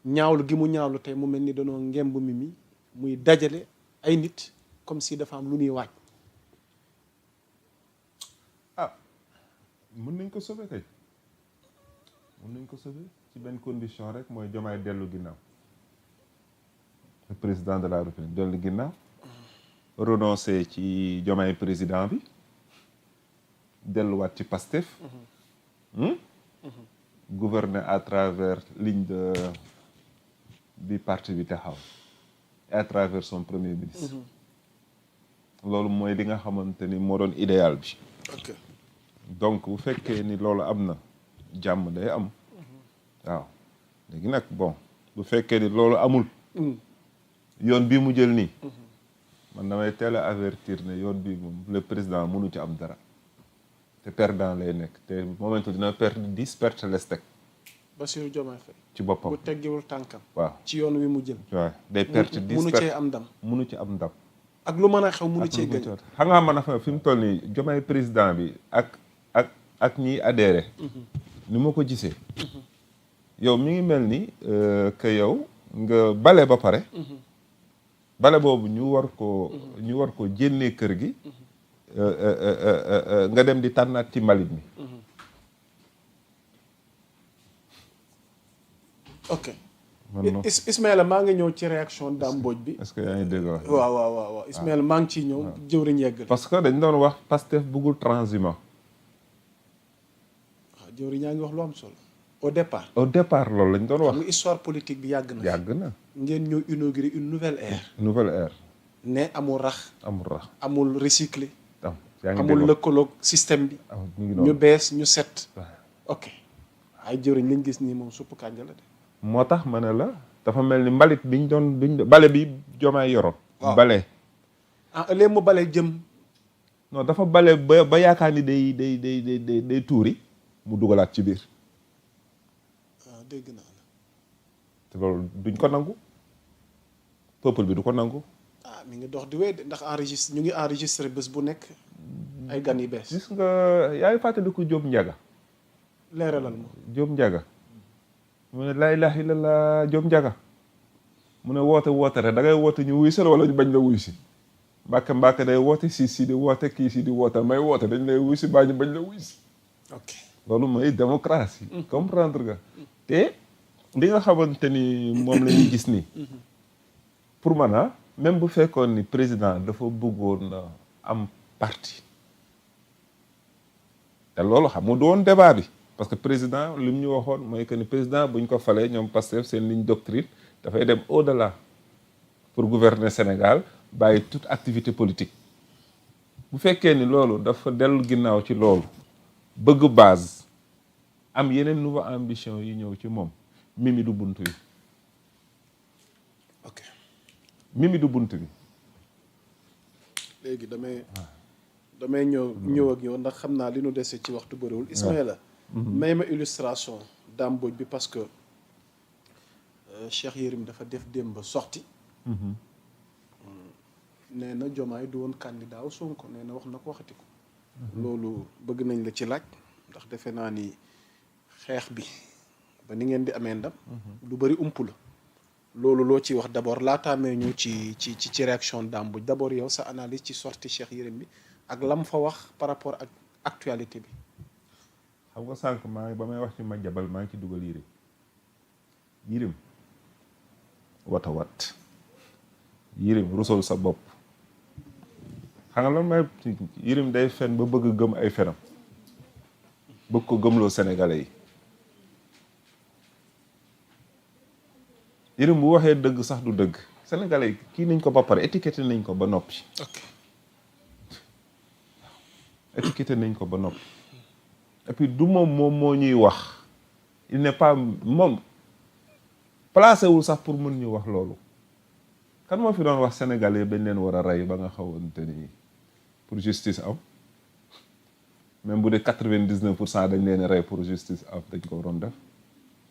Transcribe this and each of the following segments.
ñaawlu gi mu ñaawlu tey mu mel ni danoo ngemb Mimi muy dajale ay nit comme si dafa am lu ñuy waaj. ah mën nañ ko sauver kay mën nañ ko sauver ci benn condition rek mooy Diomaye dellu ginnaaw le président de la République dellu ginnaaw renoncer ci Diomaye président bi delluwaat ci Pastef gouverner à travers ligne de bi parti bi taxaw et à travers son premier ministre loolu mooy li nga xamante ni moo doon idéal bi ok donc bu fekkee ni loolu am na jàmm day am waaw léegi nag bon bu fekkee ni loolu amul yoon bii mu jël nii man damay teel a avertir ne yoon bii moom le président mënu ci am dara te perdant lay nekk te momentu dina perdre 10 perte les teg Bassirou Diomaye Faye ci boppam bu teggiwul tànkam waaw ci yoon wi mu jël waaw day perte 10 munu cee am ndam mënu ci am ndam ak lu mën a xew munu cee gën xam nga man a fi mu toll nii Diomaye président bi ak ñiy adhéré ni ma ko gisee yow mi ngi mel ni que yow nga bale ba pare bale boobu ñu war ko jénnee kër gi nga dem di tànnaat ci mbalit mi ok Ismaïla maa ngi ñëw ci réaction Dame Mbodj bi est-ce que yaa ngi dégg wax waaw Ismaïla maa ngi ciy ñëw jëwriñ yeggal parce que dañ doon wax Pastef bëggul transhumant waaw jëwriñ yaa ngi wax lu am solo au départ loolu lañ doon wax xam nga histoire politique bi yàgg na ngeen ñëw inaugurer une nouvelle ère ne amul rax amul recycler amul lëkkaloog système bi ñu bees ñu set ok ay jëwriñ liñ gis nii moom supp kànja la de moo tax ma ne la dafa mel ni mbalit biñ doon bale bi Diomaye yoroon bale léegi mu bale jëm non dafa bale ba yaakaar ni day tuuri mu dugalaat ci biir dégg naa la te loolu duñ ko nangu peuple bi du ko nangu mi ngi dox di wéy de ndax ñu ngi enregistré bés bu nekk ay gan yu bees gis nga yaa ngi fàttaliku Diop Ndiaga leeralal ma Diop Ndiaga mu ne laa ilaaha illallaah Diop Ndiaga mu ne woote rek da ngay woote ñu wuy si la wala ñu bañ la wuy si mbàkke day woote si di woote kii si di woote may woote dañ lay wuy si baa ñu bañ la wuy si ok loolu mooy démocratie comprendre nga te li nga xamante ni moom la ñuy gis nii pour man même bu fekkoon ni président dafa bëggoon am parti te loolu xam nga du woon débat bi parce que président li mu ñu waxoon mooy que ni président buñ ko falee ñoom Pastef seen ligne doctrine dafay dem au-delà pour gouverner Sénégal bàyyi toute activité politique bu fekkee ni loolu dafa dellu ginnaaw ci loolu bëgg base am yeneen nouveau ambition yi ñëw ci moom Mimi du bunt bi ok Mimi du bunt bi léegi damay ñëw ak yow ndax xam naa li nu dese ci waxtu bëriwul Ismaïla may ma illustration Dame Mbodj bi parce que Cheikh Yérim dafa def démb sorti nee na Diomaye du woon candidat wu Sonko nee na wax na ko waxati ko loolu bëgg nañ la ci laaj ndax defe naa ni xeex bi ba ni ngeen di amee ndam lu bëri ump la loolu loo ciy wax d'abord laataamee ñu ci réaction Dame Mbodj d'abord yow sa analyse ci sorti Cheikh Yérim bi ak lam fa wax par rapport ak actualité bi xam nga sànq ba may wax ci ma jabal maa ngi ci dugal Yérim wat Yérim rusol sa bopp xam nga lan may Yérim day fen ba bëgg gëm ay fenam bëgg ko gëmloo Sénégalais yi Yérim bu waxee dëgg sax du dëgg Sénégalais yi kii nañ ko ba pare étiqueté nañ ko ba noppi étiqueté nañ ko ba noppi et puis du moom moo ñuy wax il n'est pas moom placé wul sax pour mën ñu wax loolu kan moo fi doon wax Sénégalais dañ leen war a rey ba nga xawante ni pour justice am même bu dee 99% dañ leen rey pour justice am dañ ko waroon def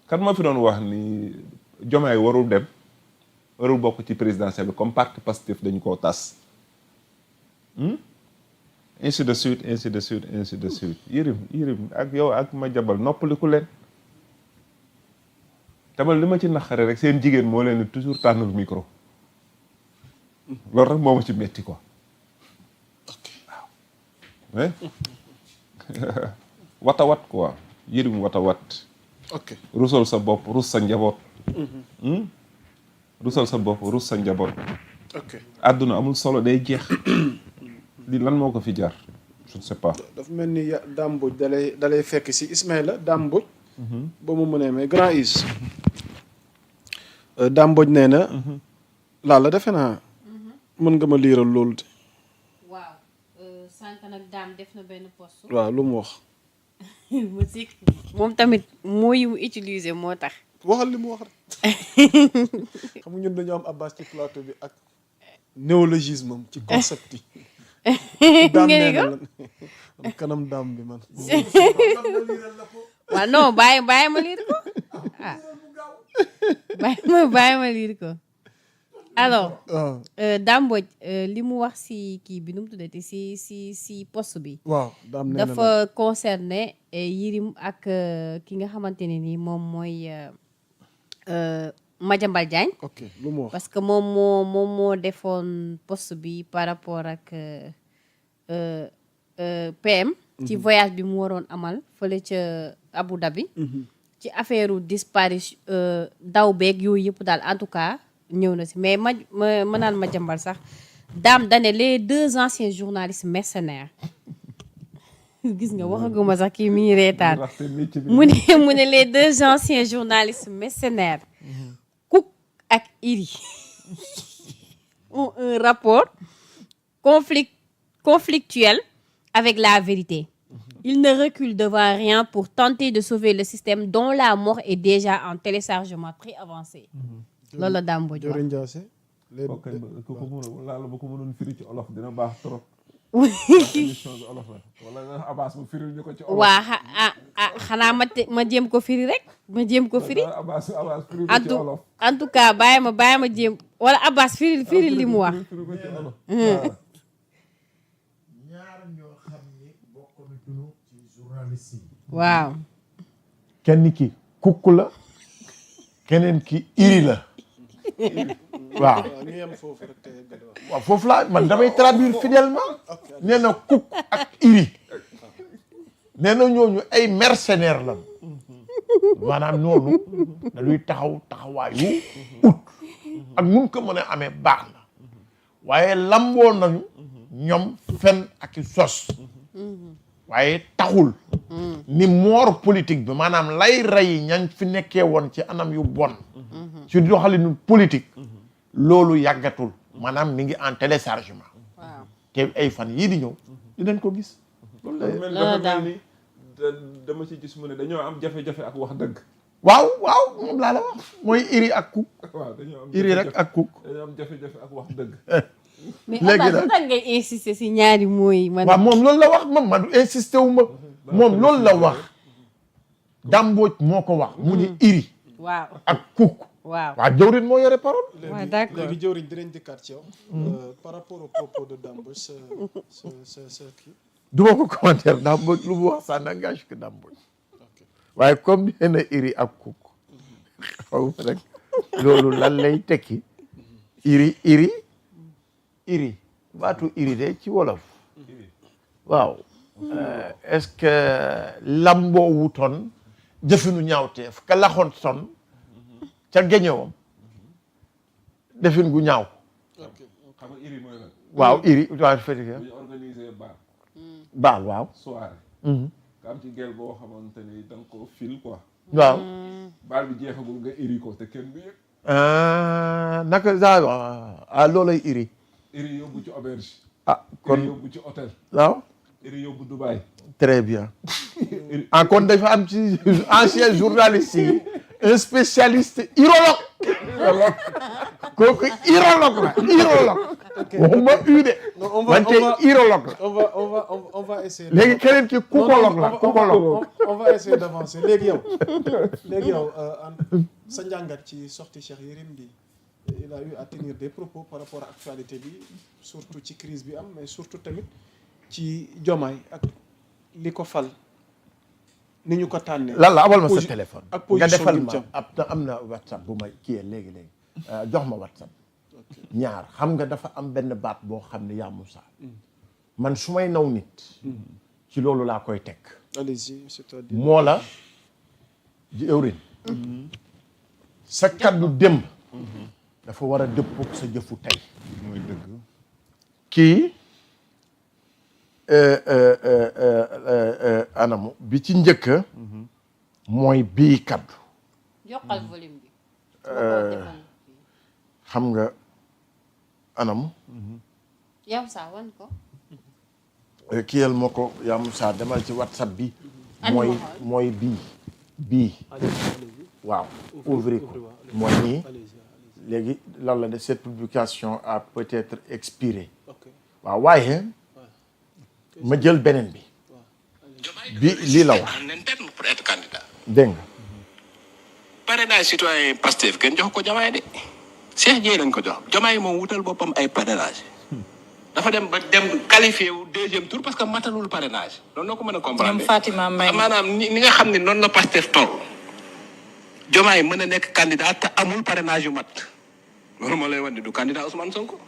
kan moo fi doon wax ni Diomaye warul dem warul bokk ci présidentielle bi comme parti Pastef dañu koo tas ainsi de suite Yérim ak yow ak ma jabal noppaliku leen tamal li ma ci naqare rek seen jigéen moo leen toujours tànnal micro loolu rek moo ma ci metti quoi waaw watawat quoi Yérim watawat ok rusal sa bopp rus sa njaboot rusal sa bopp rus sa njaboot ok àdduna amul solo day jeex di lan moo ko fi jar je ne sais pas dafa mel ni Dame Mbodj dalay fekk si Ismaïla Dame Mbodj ba mu mënee mais grand is Dame Mbodj nee na laala defe naa mën nga ma liiral loolu de waaw sànq nag Dame def na benn post waaw lu mu wax musique moom tamit mooy mu utiliser moo tax waxal li mu wax rek xam nga ñun dañoo am Abbas ci plateau bi ak néologisme am ci concept yi daam nee na la kanam daam bi man waaw non bàyyi ma liir ko ah bàyyi ma liir ko alors Dame Mbodj li mu wax si kii bi nu mu tuddati si poste bi waaw daam nee na dafa concerné Yérim ak ki nga xamante ne ni moom mooy Madiambal Diagne ok lu mu wax parce que moom moo defoon poste bi par rapport ak PM ci voyage bi mu waroon amal fële ca Abu Dhabi ci affaire disparition daw beeg yooyu yëpp daal en tout cas ñëw na si mais ma naan Madiambal sax Dame dane les 2 anciens journalistes mercenaires gis nga waxaguma sax kii mi ngi reetaan mu ne les 2 anciens journalistes mercenaires Cook ak Iri ont un rapport conflictuel avec la vérité. Ils ne reculent devant rien pour tenter de sauver le système dont la mort est déjà en téléchargement très avancé. loolu la Dame Mbodj wax. Jori Ndiasse laala ba ko mënoon firi ci olof dina baax trop émission bi olof la wala nga Abbas mu firil ñu ko ci olof waa xanaa ma jéem ko firi rek ma jéem ko firi Abbas firil ko ci olof en tout cas bàyyi ma jéem wala Abbas firil li mu wax ñaar ñoo xam ni bokk nañu ci journaliste yi waaw kenn ki Cook la keneen ki Iri la waaw ñu yem foofu rek te waaw foofu laa man damay traduire fidèlement nee na Cook ak Iri nee na ñooñu ay mercenaires la maanaam noonu dañuy taxawaayu ut ak nun ko mën a amee baax na waaye lamboo nañu ñoom fen ak i sos waaye taxul ni moor politique bi maanaam lay rey ñañ fi nekkee woon ci anam yu bon ci doxalinu politique loolu yàggatul maanaam mi ngi en téléchargement waaw te ay fan yii di ñëw dinañ ko gis loolu la dafa mel ni dama ci gis mu ne dañoo am jafe-jafe ak wax dëgg waaw moom laa la wax mooy Iri ak Cook waaw dañoo am Iri rek ak Cook dañoo am jafe-jafe ak wax dëgg mais léegi Abbas nag lu tax ngay insister si ñaari mooy man waaw moom loolu la wax man insisté wu ma moom loolu la wax Dame Mbodj moo ko wax mu ni Iri waaw ak Cook waaw waaw jawrin moo yore parole waaw d'accord léegi jëwriñ dinañ dikkaat ci yow par rapport au propos de Dame Mbodj sa kii du ma ko commentaire Dame Mbodj lu mu wax ça n'engage que Dame Mbodj waaye comme nee na Iri ak Cook xaw ma rek loolu lan lay tekki Iri baatu Iri de ci wolof waaw est-ce que lamboo wutoon jëfinu ñaawteef ka laxoon son ca géñewam defin gu ñaaw xam nga Iri mooy lan waaw Iri waaw fétika bu ñu organiser baal waaw soirée nga am ci gel boo xamante ni da nga ko fil quoi waaw baal bi jeexagul nga Iri ko te kenn du yëg naka saa loolay Iri Iri yóbbu ci auberge kon Iri yóbbu ci hôtel waaw Iri yóbbu Dubaï très bien kon dafa am ci ancien journaliste yi un spécialiste urologue kooku urologue la waxuma u de wante urologue la on va essayer léegi keneen ki kukologue la kukologue on va essayer d'avancer léegi yow sa njàngat ci sortie Cheikh Yérim bi il a eu à tenir des propos par rapport à actualité bi surtout ci crise bi am mais surtout tamit ci Diomaye ak li ko fal ni ñu ko tànnee. lan la abal ma sa téléphone. ak nga position defal bi mu ma jëm. am na WhatsApp bu ma kiyee léegi jox ma WhatsApp. ñaar xam nga dafa am benn baat boo xam ne yaa Moussa. man su may naw nit. ci loolu laa koy teg. allez-y c'est-à-dire. moo la ji ëwrin sa kaddu démb. dafa war a dëppoog sa jëfu tey. mooy dëgg. kii anamu bi ci njëkk mooy bii kaddu yokkal volume bi. xam nga anamu yow saa wan ko. kiyal moo ko yaa Moussa demal ci WhatsApp bi Andi mooy ma xool. mooy bii waaw ouvrir ko mooy nii léegi lan la de cette publication a peut-être expiré waaw waaye ma jël beneen bi lii la wax en interne pour être candidat. dégg nga parrainage citoyen Pastef kenn jox ko Diomaye de Cheikh Dieye lañ ko jox Diomaye moom wutal boppam ay parrainage dafa dem ba dem qualifié wu deuxième tour parce que matalul parrainage loolu noo ko mën a comprendre. ñoom Fatima Mbaye maanaam ni nga xam ne noonu la Pastef toll Diomaye mën a nekk candidat te amul parrainage yu mat loolu moo lay wan ne du candidat Ousmane Sonko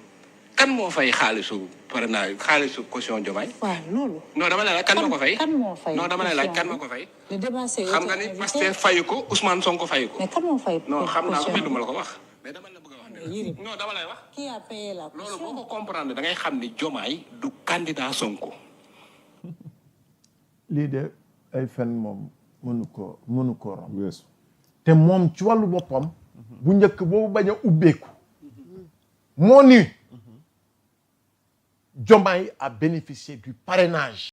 kan moo fay xaalisu parrainage xaalisu caution Diomaye. waaw loolu. non dama lay laaj kan moo ko fay. kan moo fay non dama lay laaj kan moo ko fay. le débat c'est xam nga ni Pastef fayu ko Ousmane Sonko fayu ko. mais kan moo fay. non xam naa ko caution mais du ma la ko wax. mais dama la bëgg a wax ne Yérim. non dama lay wax. qui a payé la loolu caution? boo ko comprendre da ngay xam ni Diomaye du candidat Sonko. lii de ay fen moom mënu koo romb weesu. te moom ci wàllu boppam bu njëkk boobu bañ a ubbeeku moo ni Diomaye a bénéficié du parrainage